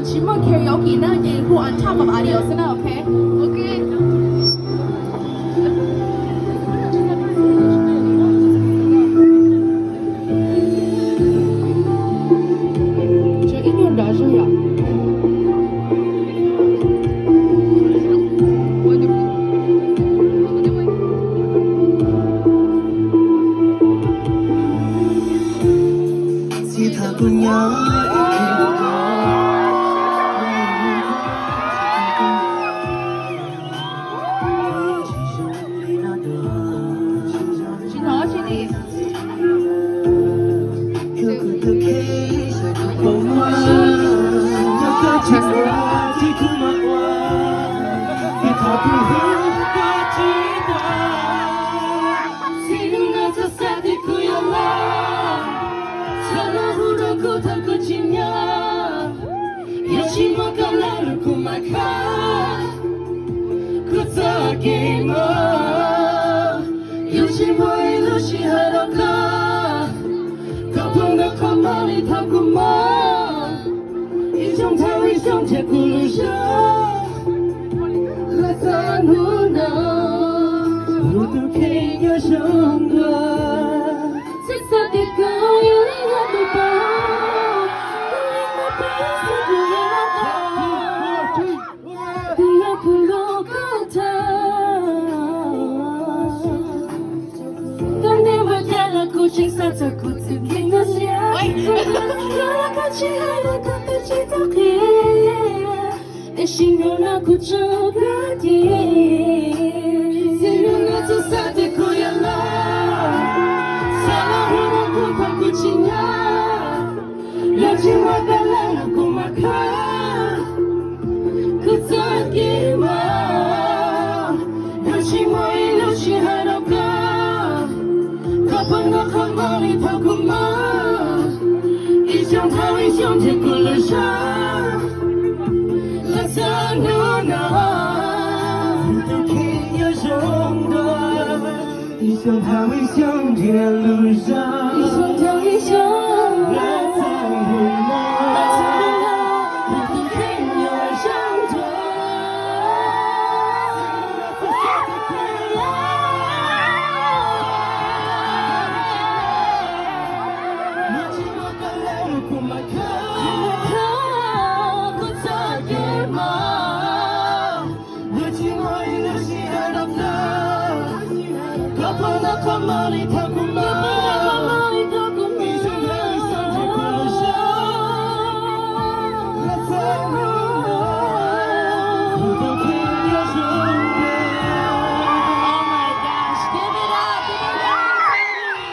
Tsis muaj karaoke na, ces hu on top of audio xwb na, ok? Ok. Tshuav ib nyuag nrov zog yom. Txhua lub hnub rau kuv thaum kuv tsis nyob, yog tsis muaj koj lawm kuv mam khab kuv txoj kev mob. Yog tsis muaj ib lub sij hawm rau koj, koj pheej nrog qhov mob li thaum kuv mob. Ib xyoos dhau ib xyoos nrhiav kuv lub zog, los txog hnub no, kuv tus kheej yuav zoo dua. Txawm xav tias koj yuav ib yam tus pab, kuv yeej muaj peb xwb kuv yeej muaj tau. Twb yog kuv hlub koj tag, koj ntev npaum cas los kuv tseem xav txog kuv txoj kev nyuaj siab. Koj los koj tsis hais los koj twb tsis tau qhia, tiam sis hnub no kuv tso koj cia. Txij hnub no txhob xav tias kuv yuav los, xav los hu rau kuv thaum kuv tsis nyob. Yog tsis muaj koj lawm los kuv mam khab kuv txoj kev mob. Yog tsis muaj ib lub sij hawm rau koj, koj pheej nrog qhov mob li thaum kuv mob. Ib xyoos dhau ib xyoos nrhiav kuv lub zog, los txog hnub no, kuv tus kheej yuav zoo dua. Ib xyoos dhau ib xyoos nrhiav lub zog, ib xyoos dhau ib xyoos, los txog hnub no, los txog hnub no, kuv tus kheej yuav zoo dua. Yog tsis muaj koj lawm kuv mam khab kuv txoj kev mob. Yog tsis muaj ib lub sij hawm rau koj, koj pheej nrog qhov mob li thaum kuv mob. Ib xyoos dhau ib xyoos nrhiav kuv lub zog, los txog hnub no, kuv tus kheej yuav zoo dua. Oh my gosh, give it up, give it up, Tony.